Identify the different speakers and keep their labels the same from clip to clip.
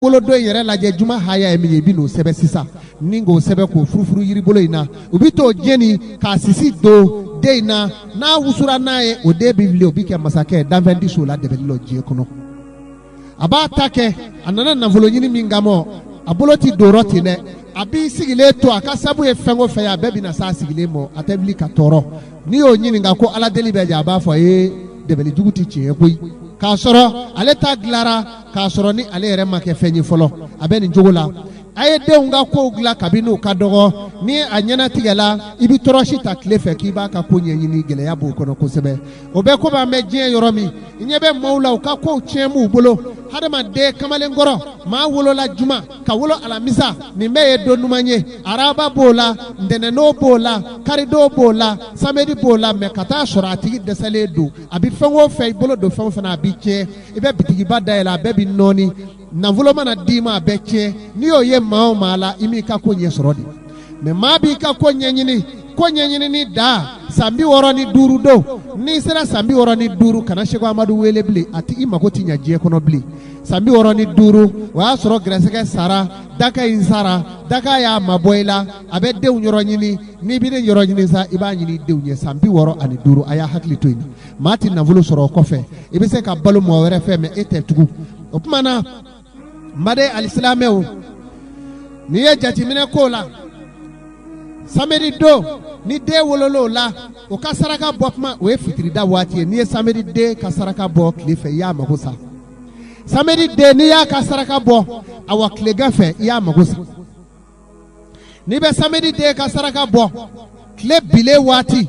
Speaker 1: Wolodon in yɛrɛ lajɛ, juma haya ye min ye, i bɛ n'o sɛbɛn sisan ni k'o sɛbɛn k'o furufuru yiribolo in na. U bɛ t'o jeni k'a sisi don den in na. N'a wusura n'a ye, o den bɛ wuli, o bɛ kɛ masakɛ. Danfɛn tɛ s'o la dɛbɛli lɔ diɲɛ kɔnɔ. A b'a ta kɛ, a nana nafolo ɲini min kama, a bolo tɛ don rɔ ten dɛ. A b'i sigilen to, a ka sabu ye fɛn o fɛn ye, a bɛɛ bɛna s'a sigilen ma, a tɛ wuli ka tɔɔrɔ. N'i y'o ɲininka ko ala deli bɛ jɛ, a b'a fɔ a ye dɛbɛli jugu tɛ tiɲɛ ye koyi, k'a sɔrɔ ale ta dilara, k'a sɔrɔ ni ale yɛrɛ ma kɛ fɛn ye fɔlɔ. A bɛ nin cogo la. A ye denw ka kow dilan kabini u ka dɔgɔ. Ni a ɲɛnatigɛla, i bɛ tɔrɔsi ta tile fɛ k'i b'a ka ko ɲɛɲini, gɛlɛya b'o kɔnɔ kosɛbɛ. O bɛ komi an bɛ diɲɛ yɔrɔ min, i ɲɛ bɛ maaw la, u ka kow tiɲɛ b'u bolo. Hadamaden kamalenkɔrɔ, maa wolola juma ka wolo alamisa, nin bɛɛ ye don duman ye. Araba b'o la, ntɛnɛndon b'o la, karidon b'o la, samedi b'o la, mɛ ka taa sɔrɔ a tigi dɛsɛlen don. A bɛ fɛn o fɛn, i bolo don fɛn o fɛn na, a bɛ tiɲɛ. I bɛ bitigiba dayɛlɛ, a bɛɛ bɛ nɔɔni. Nafolo mana d'i ma, a bɛɛ tiɲɛ. N'i y'o ye maa o maa la, i m'i ka ko ɲɛ sɔrɔ de. Mɛ maa b'i ka ko ɲɛɲini, ko ɲɛɲinini da san 65 don. N'i sera san 65, kana Seko Amadu wele bilen, a tɛ i mako tɛ ɲɛ diɲɛ kɔnɔ bilen. San 65, o y'a sɔrɔ gɛrɛsɛgɛ sara, daka in sara, daka y'a mabɔ i la, a bɛ denw yɔrɔ ɲini. N'i bɛ ne yɔrɔ ɲini sa, i b'a ɲini denw ye. San 65, a y'a hakili to yen. Maa tɛ nafolo sɔrɔ o kɔfɛ. I bɛ se ka balo mɔgɔ wɛrɛ fɛ, mɛ e tɛ tugun. O tuma na, n baden alisilamɛw, n'i ye jateminɛ k'o la, samedi don, ni den wolola o la, o ka saraka bɔ tuma, o ye fitirida waati ye. N'i ye samedi den ka saraka bɔ tile fɛ, i y'a mago sa. Samedi den, n'i y'a ka saraka bɔ awa tilegan fɛ, i y'a mago sa. N'i bɛ samedi den ka saraka bɔ tile bilen waati,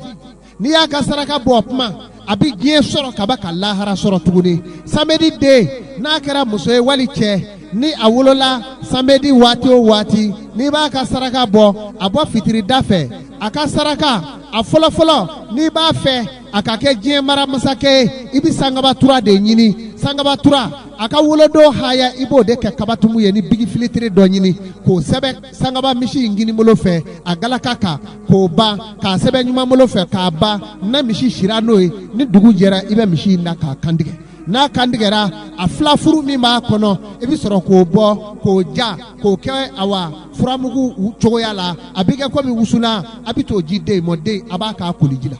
Speaker 1: n'i y'a ka saraka bɔ o tuma, a bɛ diɲɛ sɔrɔ kaba ka lahara sɔrɔ tuguni. Samedi den, n'a kɛra muso ye wali cɛ, ni a wolola samedi waati o waati, n'i b'a ka saraka bɔ, a bɔ fitirida fɛ. A ka saraka a fɔlɔfɔlɔ, n'i b'a fɛ a ka kɛ diɲɛ mara masakɛ ye, i bɛ sankaba tura de ɲini. Sankaba tura, a ka wolodon haya, i b'o de kɛ kabatumu ye. Ni bigi filitiri dɔ ɲini k'o sɛbɛn sankaba misi in kinibolo fɛ, a galaka kan, k'o ban k'a sɛbɛn ɲumanbolo fɛ k'a ban. Na misi sira n'o ye, ni dugu jɛra, i bɛ misi in da k'a kantigɛ. N'a kantigɛra, a filafuru min b'a kɔnɔ, i bɛ sɔrɔ k'o bɔ k'o ja k'o kɛ awa furamugu cogoya la. A bɛ kɛ komi wusulan. A bɛ t'o di den ma, den a b'a k'a koliji la.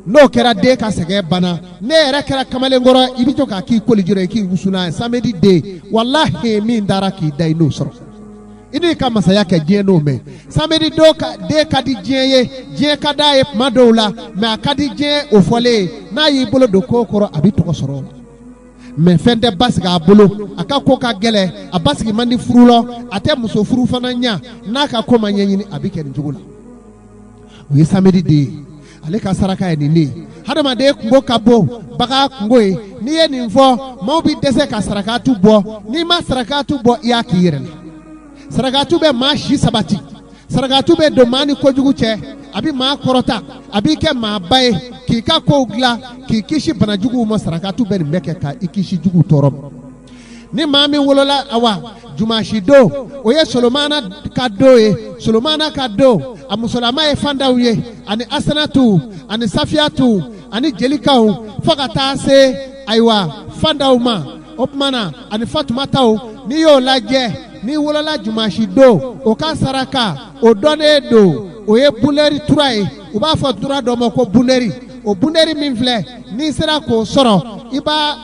Speaker 1: N'o kɛra, den ka sɛgɛn banna. Ne yɛrɛ kɛra kamalenkɔrɔ, i bɛ to k'a k'i koliji la, i k'i wusulan. Samedi den, walahi, min dara k'i da, i n'o sɔrɔ, i n'i ka masaya kɛ diɲɛ n'o mɛn. Samedi don ka den ka di diɲɛ ye, diɲɛ ka d'a ye tuma dɔw la, mɛ a ka di diɲɛ o fɔlen ye. N'a y'i bolo don ko kɔrɔ, a bɛ tɔgɔ sɔrɔ o la, mɛ fɛn tɛ basigi a bolo. A ka ko ka gɛlɛn, a basigi man di furu lɔ, a tɛ muso furu fana ɲa. N'a ka ko ma ɲɛɲini, a bɛ kɛ nin cogo la. O ye samedi den ye, ale ka saraka ye nin de ye. Hadamaden kungo ka bon, bagan kungo ye. N'i ye nin fɔ, maaw bɛ dɛsɛ ka sarakatu bɔ. N'i ma sarakatu bɔ, i y'a k'i yɛrɛ la. Sarakatu bɛ maa si sabati, sarakatu bɛ don maa ni kojugu cɛ, a bɛ maa kɔrɔta, a b'i kɛ maaba ye, k'i ka kow dilan, k'i kisi banajuguw ma. Sarakatu bɛ nin bɛɛ kɛ ka i kisi juguw tɔɔrɔ ma. Ni maa min wolola awa jumasi don, o ye Solomana ka don ye. Solomana ka don, a musolama ye fandaw ye, ani Asanatu ani Safiyatu ani Jelikaw, fo ka taa se ayiwa fandaw ma. O tuma na, ani Fatumataw. N'i y'o lajɛ, n'i wolola jumasi don, o ka saraka o dɔnnen don, o ye bunɛri tura ye. U b'a fɔ tura dɔ ma ko bunɛri. O bunɛri min filɛ, n'i sera k'o sɔrɔ, i b'a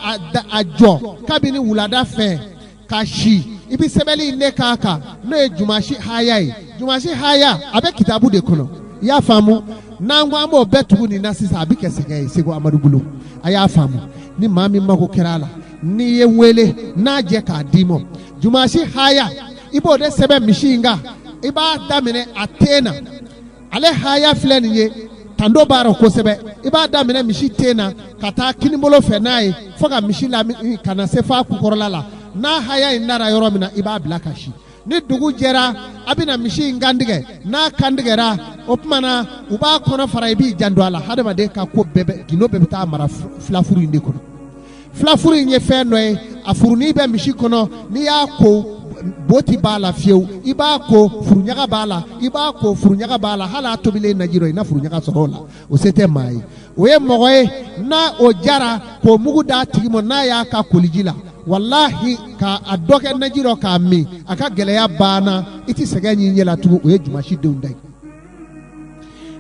Speaker 1: a jɔ kabini wulada fɛ ka si. I bɛ sɛbɛnni in de k'a kan, n'o ye jumasi haya ye. Jumasi haya, a bɛ kitabu de kɔnɔ, i y'a faamu? N'an ko an b'o bɛɛ tugu nin na sisan, a bɛ kɛ sɛgɛn ye Seko Amadu bolo. A y'a faamu? Ni maa min mako kɛra a la, n'i ye n wele n'a jɛ k'a d'i ma. Jumasi haya, i b'o de sɛbɛn misi in kan. I b'a daminɛ a ten na. Ale haya filɛ nin ye, tando b'a rɔ kosɛbɛ. I b'a daminɛ misi ten na ka taa kinibolo fɛ n'a ye, fo ka misi la ka na se f'a kukɔrɔla la. N'a haya in nana yɔrɔ min na, i b'a bila ka si. Ni dugu jɛra, a bɛna misi in kantigɛ. N'a kantigɛra, o tuma na, u b'a kɔnɔ fara. I b'i janto a la, hadamaden ka ko bɛɛ bɛ gindo bɛɛ bɛ taa mara filafuru in de kɔnɔ. Filafuru in ye fɛn dɔ ye, a furunin bɛ misi kɔnɔ. N'i y'a ko bo ti b'a la fiyewu. I b'a ko furuɲaga b'a la, i b'a ko furuɲaga b'a la, hali a tobilen naji rɔ i na furuɲaga sɔrɔ o la. O se tɛ maa ye. O ye mɔgɔ ye n'a o jara k'o mugu d'a tigi ma, n'a y'a ka koliji la, walahi k'a dɔ kɛ naji rɔ k'a min, a ka gɛlɛya banna, i ti sɛgɛn y'i ɲɛ la tugun. O ye jumasi denw ta ye.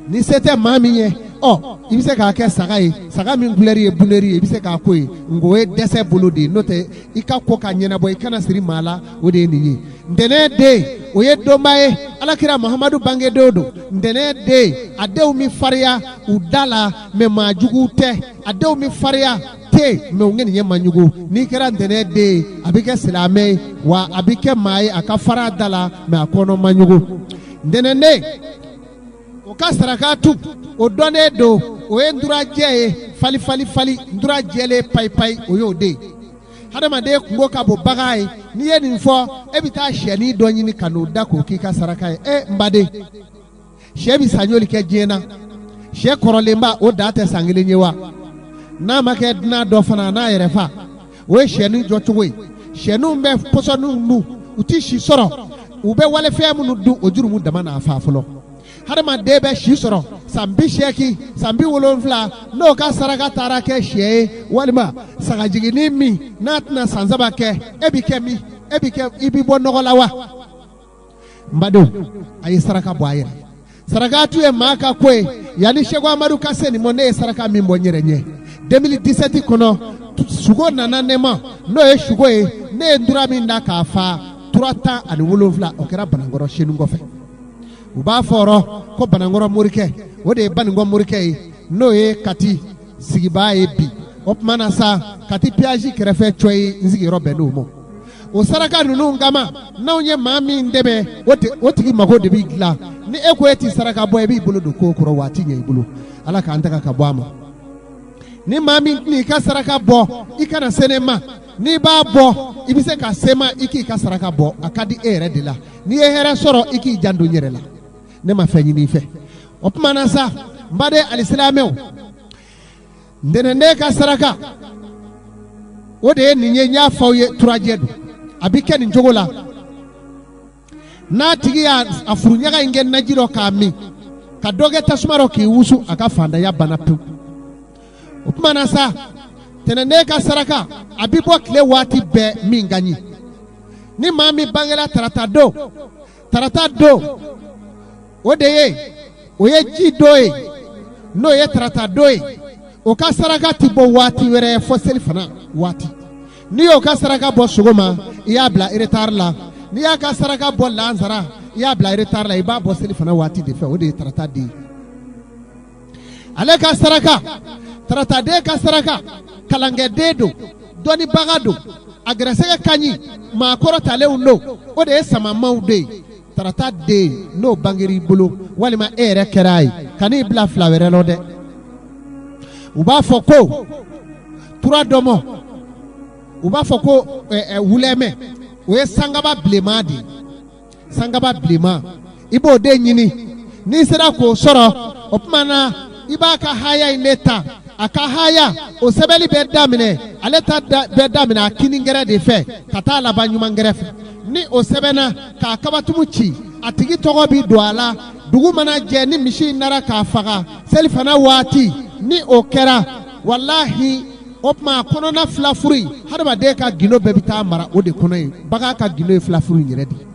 Speaker 1: Ni se tɛ maa min ye, ɔ i bɛ se k'a kɛ saga ye, saga min kulɛri ye buneri ye, i bɛ se k'a ko ye, nka o ye dɛsɛ bolo de ye. N'o tɛ i ka ko ka ɲɛnabɔ, i kana siri maa la, o de ye nin ye. Ntɛnɛn den, o ye donba ye, alakira Muhamadu bangedon don. Ntɛnɛn den, a denw bɛ fariya u da la, mɛ maa jugu tɛ. A denw bɛ fariya te, mɛ u ŋaniya man jugu. N'i kɛra ntɛnɛn den ye, a bɛ kɛ silamɛ ye, wa a bɛ kɛ maa ye a ka fara a da la, mɛ a kɔnɔ man jugu. Ntɛnɛnden, o ka sarakatu o dɔnnen don, o ye nturajɛ ye, fali fali fali, ntura jɛlen payi payi, o y'o de ye. Hadamaden kunko ka bon bagan ye. N'i ye nin fɔ, e bɛ taa sɛnin dɔ ɲini ka n'o da k'o k'i ka saraka ye. E n baden, sɛ bɛ san joli kɛ diɲɛ na? Sɛ kɔrɔlenba o da tɛ san kelen ye wa? N'a ma kɛ dunan dɔ fana, a n'a yɛrɛ fa. O ye sɛnin jɔcogo ye. Sɛninw bɛ pɔsɔninw dun, u tɛ si sɔrɔ, u bɛ walifɛn minnu dun, o jurumu dama n'a fa fɔlɔ. Hadamaden bɛ si sɔrɔ san 80, san 70, n'o ka saraka taara kɛ sɛ ye walima sagajiginin min n'a tɛna san 3 kɛ, e bɛ kɛ min? E bɛ kɛ, i bɛ bɔ nɔgɔ la wa? N badenw, a ye saraka bɔ a yɛrɛ. Sarakatu ye maa ka ko ye. Yanni Seko Amadu ka se nin ma, ne ye saraka min bɔ n yɛrɛ ɲɛ 2017 kɔnɔ, sugo nana ne ma, n'o ye sugo ye, ne ye ntura min da k'a fa tura 17, o kɛra Banankɔrɔ senu kɔfɛ. U b'a fɔ rɔ ko Banankɔrɔ morikɛ, o de ye Baninkɔ morikɛ ye, n'o ye Kati sigibaa ye bi. O tuma na sa, Kati péage kɛrɛfɛ cɔ ye, n sigiyɔrɔ bɛn n'o ma. O saraka ninnu kama, n'anw ye maa min dɛmɛ, o tigi mago de b'i dilan. Ni e ko e tɛ saraka bɔ, i b'i bolo don ko kɔrɔ, waati ɲɛ i bolo. Ala k'an taga ka bɔ a ma. Ni maa min tɛna i ka saraka bɔ, i kana se ne ma. N'i b'a bɔ, i bɛ se ka se ma, i k'i ka saraka bɔ, a ka di e yɛrɛ de la. N'i ye hɛrɛ sɔrɔ, i k'i janto n yɛrɛ la, ne ma fɛn ɲini i fɛ. O tuma na sa, n baden alisilamɛw, ntɛnɛnden ka saraka o de ye nin ye. N y'a fɔ aw ye, turajɛ don, a bɛ kɛ nin cogo la. N'a tigi y'a a furuɲaga in kɛ naji rɔ k'a min, ka dɔ kɛ tasuma rɔ k'i wusu, a ka fantanya banna pewu. O tuma na sa, tɛnɛnden ka saraka a bɛ bɔ tile waati bɛɛ min ka ɲi. Ni maa min bangela tarata don, tarata don o de ye, o ye ji don ye, n'o ye tarata don ye, o ka saraka tɛ bɔ waati wɛrɛ fɔ selifana waati. N'i y'o ka saraka bɔ sɔgɔma, i y'a bila retard la. N'i y'a ka saraka bɔ lansara, i y'a bila retard la. I b'a bɔ selifana waati de fɛ, o de ye tarata den ye. Ale ka saraka, tarataden ka saraka, kalankɛden don, dɔnnibaga don, a gɛrɛsɛgɛ ka ɲi, maa kɔrɔtalenw don, o de ye samamaw de ye. Tarata den, n'o bangera i bolo walima e yɛrɛ kɛra a ye, kan'i bila fila wɛrɛ lɔ dɛ. U b'a fɔ ko tura dɔmɔ, u b'a fɔ ko wulɛmɛ, o ye sankaba bilenman de ye. Sankaba bilenman, i b'o de ɲini. N'i sera k'o sɔrɔ, o tuma na i b'a ka haya in de ta. A ka haya o sɛbɛnni bɛ daminɛ, ale ta bɛ daminɛ a kini gɛrɛ de fɛ ka taa laban ɲuman gɛrɛ fɛ. Ni o sɛbɛnna k'a kabatumu ci, a tigi tɔgɔ bɛ don a la. Dugu mana jɛ, ni misi in nara k'a faga selifana waati, ni o kɛra, walahi, o tuma a kɔnɔna filafuru in, hadamaden ka gindo bɛɛ bɛ taa mara o de kɔnɔ yen. Bagan ka gindo ye filafuru in yɛrɛ de ye,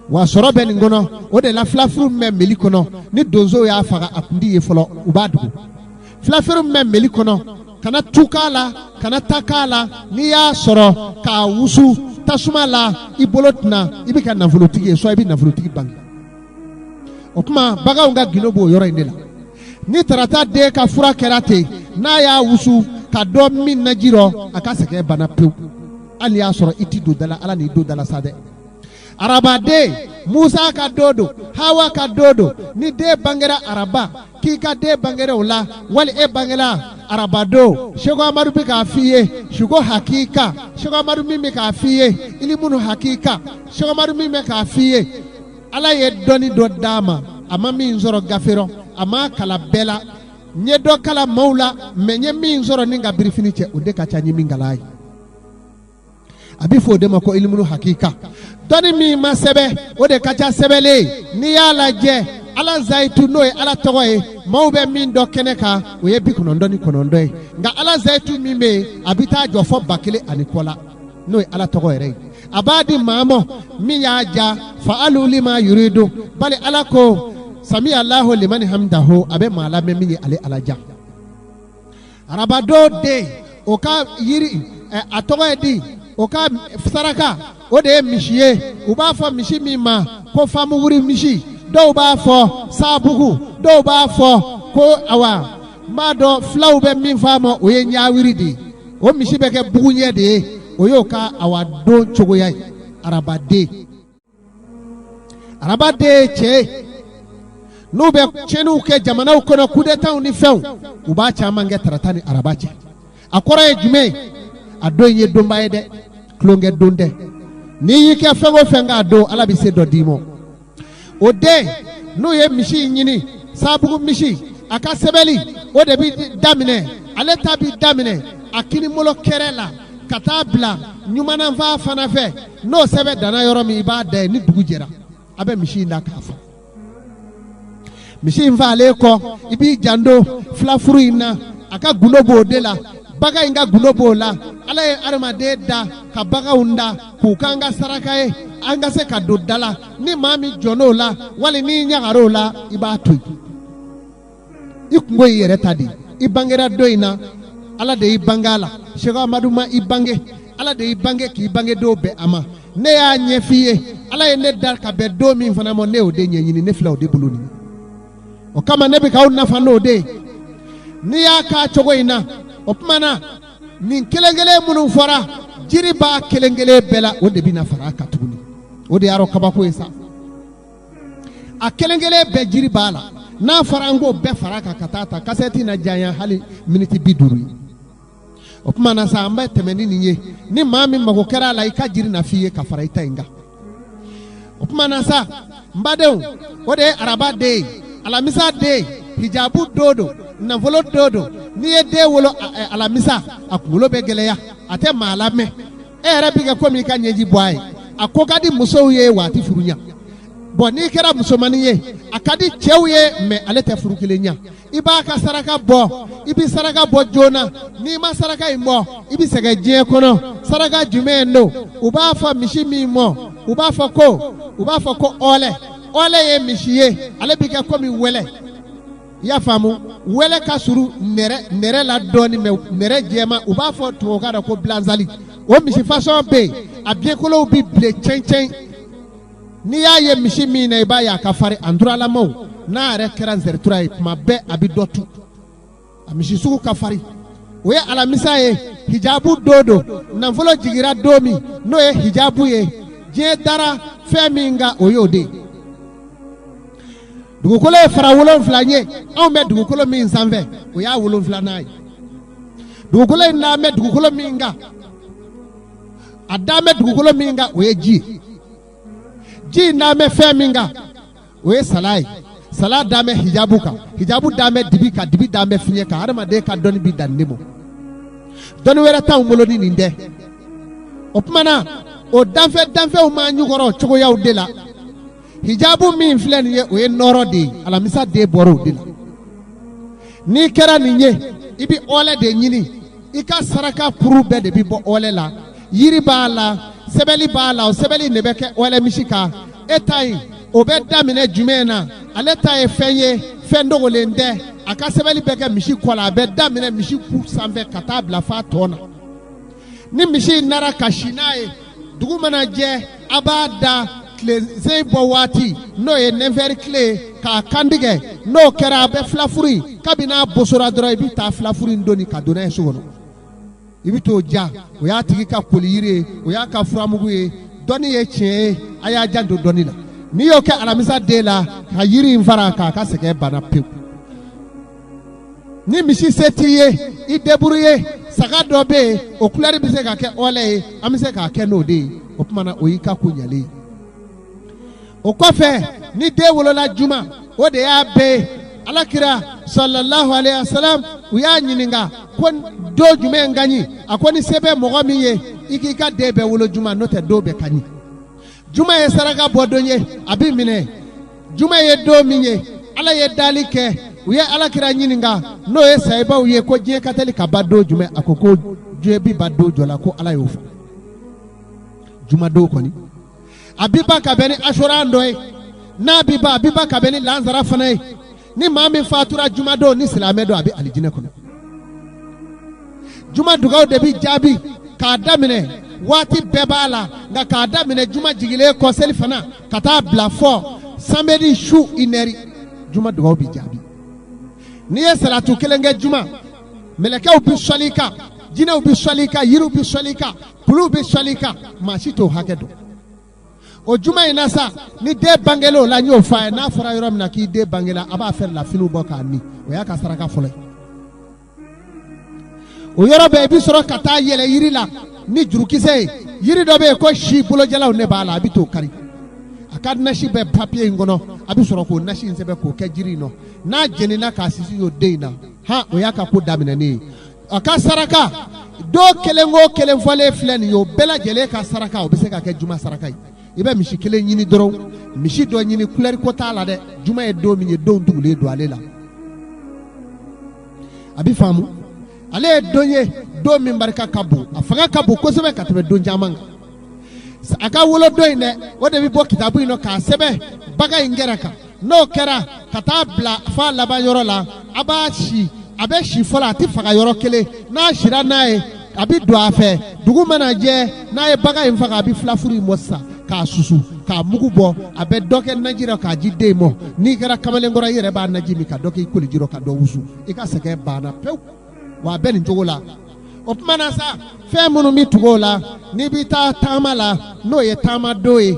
Speaker 1: wa sɔrɔ bɛ nin kɔnɔ. O de la filafuru min bɛ meli kɔnɔ, ni donsow y'a faga, a kun tɛ ye fɔlɔ, u b'a dogo. Filafuru min bɛ meli kɔnɔ, kana tu k'a la, kana ta k'a la. N'i y'a sɔrɔ k'a wusu tasuma la, i bolo tɛna, i bɛ kɛ nafolotigi ye, soit i bɛ nafolotigi bange. O tuma baganw ka gindo b'o yɔrɔ in de la. Ni tarata den ka fura kɛra ten, n'a y'a wusu ka dɔ min naji rɔ, a ka sɛgɛn banna pewu. Hali y'a sɔrɔ i ti don da la, Ala n'i don da la sa dɛ. Arabaden, Musa ka don don, Hawa ka don don. Ni den bangera araba, k'i ka den bangera o la, wali e bangera araba don, Seko Amadu bɛ k'a f'i ye suko hakika. Seko Amadu min bɛ k'a f'i ye ilimunu hakika. Seko Amadu min bɛ k'a f'i ye, Ala ye dɔnni dɔ d'a ma, a ma min sɔrɔ gafe rɔ, a ma kalan bɛɛ la. N ye dɔ kalan maaw la, mɛ n ye min sɔrɔ ni n ka birifini cɛ, o de ka ca n ye min kalan ye. A bɛ fɔ o de ma ko ilimulu hakika. Dɔnni min ma sɛbɛn, o de ka ca sɛbɛnlen ye. N'i y'a lajɛ, Ala zayitu, n'o ye Ala tɔgɔ ye, maaw bɛ min dɔn kɛnɛ kan, o ye 99 ye. Nka Ala zayitu min bɛ yen, a bɛ taa jɔ fɔ 1000 ani kɔ la, n'o ye Ala tɔgɔ yɛrɛ ye. A b'a di maa ma min y'a ja, fa'alu lima yuridu. Bali Ala ko sami Alahu limani hamidahu, a bɛ maa lamɛn min ye ale Ala ja. Arabadon den, o ka yiri, a tɔgɔ ye di, o ka saraka, o de ye misi ye. U b'a fɔ misi min ma ko famuwuri misi, dɔw b'a fɔ sabugu, dɔw b'a fɔ ko awa n b'a dɔn fulaw bɛ min fɔ a ma, o ye ɲawiri de ye. O misi bɛ kɛ buguɲɛ de ye. O y'o ka awa don cogoya ye. Arabaden, arabaden ye cɛ ye. N'u bɛ tiɲɛniw kɛ jamanaw kɔnɔ, kudetaw ni fɛnw, u b'a caman kɛ tarata ni araba cɛ. A kɔrɔ ye jumɛn ye? A don ye donba ye dɛ, tulonkɛ don tɛ. N'i y'i kɛ fɛn o fɛn k'a don, Ala bɛ se dɔ d'i ma. O den, n'u ye misi in ɲini, sabugu misi, a ka sɛbɛnni o de bɛ daminɛ. Ale ta bɛ daminɛ a kinibolo kɛrɛ la ka taa bila ɲumananfan fana fɛ. N'o sɛbɛn danna yɔrɔ min, i b'a da yen. Ni dugu jɛra, a bɛ misi in da k'a fa. Misi in faalen kɔ, i b'i janto filafuru in na, a ka gundo b'o de la, bagan in ka gundo b'o la. Ala ye adamaden da ka baganw da k'u k'an ka saraka ye, an ka se ka don da la. Ni maa min jɔn'o la, wali n'i ɲagar'o la, i b'a to yen. I kunko y'i yɛrɛ ta de ye. I bangera don in na, Ala de y'i bange a la. Sɛki Amadu ma i bange, Ala de y'i bange k'i bange don bɛn a ma. Ne y'a ɲɛf'i ye, Ala ye ne da ka bɛn don min fana ma, ne y'o de ɲɛɲini. Ne filɛ o de bolo nin. O kama ne bɛ k'aw nafa n'o de ye. N'i y'a k'a cogo in na, o tuma na nin kelen kelen minnu fɔra, jiri b'a kelen kelen bɛɛ la, o de bɛ na fara a kan tuguni. O de y'a kabako ye sa. A kelen kelen bɛɛ jiri b'a la. N'a fɔra an k'o bɛɛ fara kan ka taa ta, kasɛti na janya hali miniti 50 ye. O tuma na sa, an bɛ tɛmɛ ni nin ye. Ni maa min mago kɛra a la, i ka jiri na f'i ye ka fara i ta in kan. O tuma na sa, n badenw, o de ye araba den ye. Alamisa den, hijabu don don, nafolo don don. N'i ye den wolo alamisa, a kunkolo bɛ gɛlɛya, a tɛ maa lamɛn, e yɛrɛ bɛ kɛ komi i ka ɲɛji bɔ a ye. A ko ka di musow ye wa a tɛ furu ɲa. Bɔn, n'i kɛra musomannin ye, a ka di cɛw ye, mɛ ale tɛ furu kelen ɲa. I b'a ka saraka bɔ, i bɛ saraka bɔ joona. N'i ma saraka in bɔ, i bɛ sɛgɛn diɲɛ kɔnɔ. Saraka jumɛn don? U b'a fɔ misi min ma, u b'a fɔ ko ɔlɛ. Ɔlɛ ye misi ye, ale bɛ kɛ komi wɛlɛ. I y'a faamu, wɛlɛ ka surun nɛrɛ la dɔɔni, mɛ nɛrɛ jɛma. U b'a fɔ tubabukan na ko bilansali. O misi fasɔn bɛ yen, a biɲɛkolow bɛ bilen cɛncɛn. N'i y'a ye misi min na, i b'a ye a ka farin anturalamaw. N'a yɛrɛ kɛra nzɛritura ye, tuma bɛɛ a bɛ dɔ tu. A misi sugu ka farin. O ye alamisa ye, hijabu don don, nafolo jigira don min, n'o ye hijabu ye. Diɲɛ dara fɛn min kan, o y'o de ye. Dugukolo ye fara 7 ye. Anw bɛ dugukolo min sanfɛ, o y'a 7nan ye. Dugukolo in n'an bɛ dugukolo min kan, a dan bɛ dugukolo min kan, o ye ji ye. Ji in n'an bɛ fɛn min kan, o ye sala ye. Sala dan bɛ hijabu kan, hijabu dan bɛ dibi kan, dibi dan bɛ fiɲɛ kan. Hadamaden ka dɔnni bi dan ne ma, dɔnni wɛrɛ t'anw bolo ni nin tɛ. O tuma na, o danfɛn danfɛnw m'an ɲukɔrɔ cogoyaw de la. Hijabu min filɛ nin ye, o ye nɔɔrɔ de ye. Alamisa den bɔra o de la. N'i kɛra nin ye, i bɛ ɔlɛ de ɲini. I ka saraka kuru bɛɛ de bɛ bɔ ɔlɛ la. Yiri b'a la, sɛbɛnni b'a la, o sɛbɛnni de bɛ kɛ ɔlɛ misi kan. E ta in, o bɛ daminɛ jumɛn na? Ale ta ye fɛn ye, fɛn dogolen tɛ. A ka sɛbɛnni bɛ kɛ misi kɔ la. A bɛ daminɛ misi ku sanfɛ ka taa bila f'a tɔ na. Ni misi in nara ka si n'a ye, dugu mana jɛ, a b'a da tilesen bɔ waati, n'o ye nɛfɛri tile ye, k'a kantigɛ. N'o kɛra, a bɛ filafuru in, kabini n'a bosora dɔrɔn, i bɛ taa filafuru in doni ka don n'a ye so kɔnɔ. I bɛ t'o ja. O y'a tigi ka koli yiri ye, o y'a ka furamugu ye. Dɔnni ye tiɲɛ ye, a y'a janto dɔnni la. N'i y'o kɛ alamisa den la, ka yiri in fara k'a ka sɛgɛn banna pewu. Ni misi se t'i ye, i débrouiller. Saga dɔ bɛ yen, o couleur bɛ se ka kɛ ɔlɛ ye, an bɛ se k'a kɛ n'o de ye. O tuma na, o y'i ka ko ɲɛlen ye. O kɔfɛ, ni den wolola juma, o de y'a bɛɛ ye. Alakira sallallahu alayhi wa salam, u y'a ɲininka ko don jumɛn ka ɲi. A ko ni se bɛ mɔgɔ min ye, I k'i ka den bɛɛ wolo juma, n'o tɛ don bɛɛ ka ɲi. Juma ye saraka bɔ don ye, a bɛ minɛ. Juma ye don min ye, Ala ye dali kɛ. U ye Ala kira ɲininka, n'o ye sayibaw ye, ko diɲɛ ka teli ka ban don jumɛn? A ko ko diɲɛ bi ban don jɔ la, ko Ala y'o fɔ. Jumadon kɔni, a bi ban ka bɛn ni asura dɔ ye. N'a bi ban, a bi ban ka bɛn ni lansara fana ye. Ni maa min fatura jumadon, ni silamɛ don, a bɛ alijinɛ kɔnɔ. Juma dugaw de bi jaabi k'a daminɛ waati bɛɛ b'a la, nka k'a daminɛ juma jigilen kɔ seli fana ka taa bila fɔ samedi su 1h, juma dugaw bi jaabi. N'i ye salatu kelen kɛ juma, mɛlɛkɛw bi sɔli i kan, jinɛw bi sɔli i kan, yiriw bi sɔli i kan, kuluw bi sɔli i kan. Maa si t'o hakɛ dɔn. O juma in na sa, ni den bangela o la, n y'o fɔ a ye, n'a fɔra yɔrɔ min na k'i den bangela, a b'a fɛrɛ la finiw bɔ k'a ni, o y'a ka saraka fɔlɔ ye. O yɔrɔ bɛɛ, i bɛ sɔrɔ ka taa yɛlɛ yiri la ni jurukisɛ ye. Yiri dɔ bɛ yen ko si bolojalaw ne b'a la, a bɛ t'o kari. A ka nasi bɛ papiye in kɔnɔ, a bɛ sɔrɔ k'o nasi in sɛbɛn k'o kɛ jiri in nɔ. N'a jenina k'a sisi y'o den in na, han, o y'a ka ko daminɛnen ye. A ka saraka don kelen o kelen fɔlen filɛ nin ye, o bɛɛ lajɛlen ka saraka, o bɛ se ka kɛ juma saraka ye. I bɛ misi kelen ɲini dɔrɔn, misi dɔ ɲini, kulɛri ko t'a la dɛ. Juma ye don min ye, don tugulen don ale la, a bɛ faamu. Ale ye don ye, don min barika ka bon, a fanga ka bon kosɛbɛ ka tɛmɛ don caman kan. A ka wolodon in dɛ, o de bɛ bɔ kitabu in nɔ k'a sɛbɛn bagan in kɛrɛ kan. N'o kɛra ka taa bila f'a laban yɔrɔ la, a b'a si, a bɛ si fɔlɔ, a tɛ faga yɔrɔ kelen. N'a sira n'a ye, a bɛ don a fɛ. Dugu mana jɛ, n'a ye bagan in faga, a bɛ filafuru in bɔ sisan k'a susu k'a mugu bɔ. A bɛ dɔ kɛ naji rɔ k'a di den ma. N'i kɛra kamalenkɔrɔ, i yɛrɛ b'a naji min ka dɔ k'i koliji rɔ ka dɔ wusu, i ka sɛgɛn banna pewu. Wa a bɛ nin cogo la. O tuma na sa, fɛn minnu bɛ tugu o la, n'i bɛ taa taama la, n'o ye taama don ye.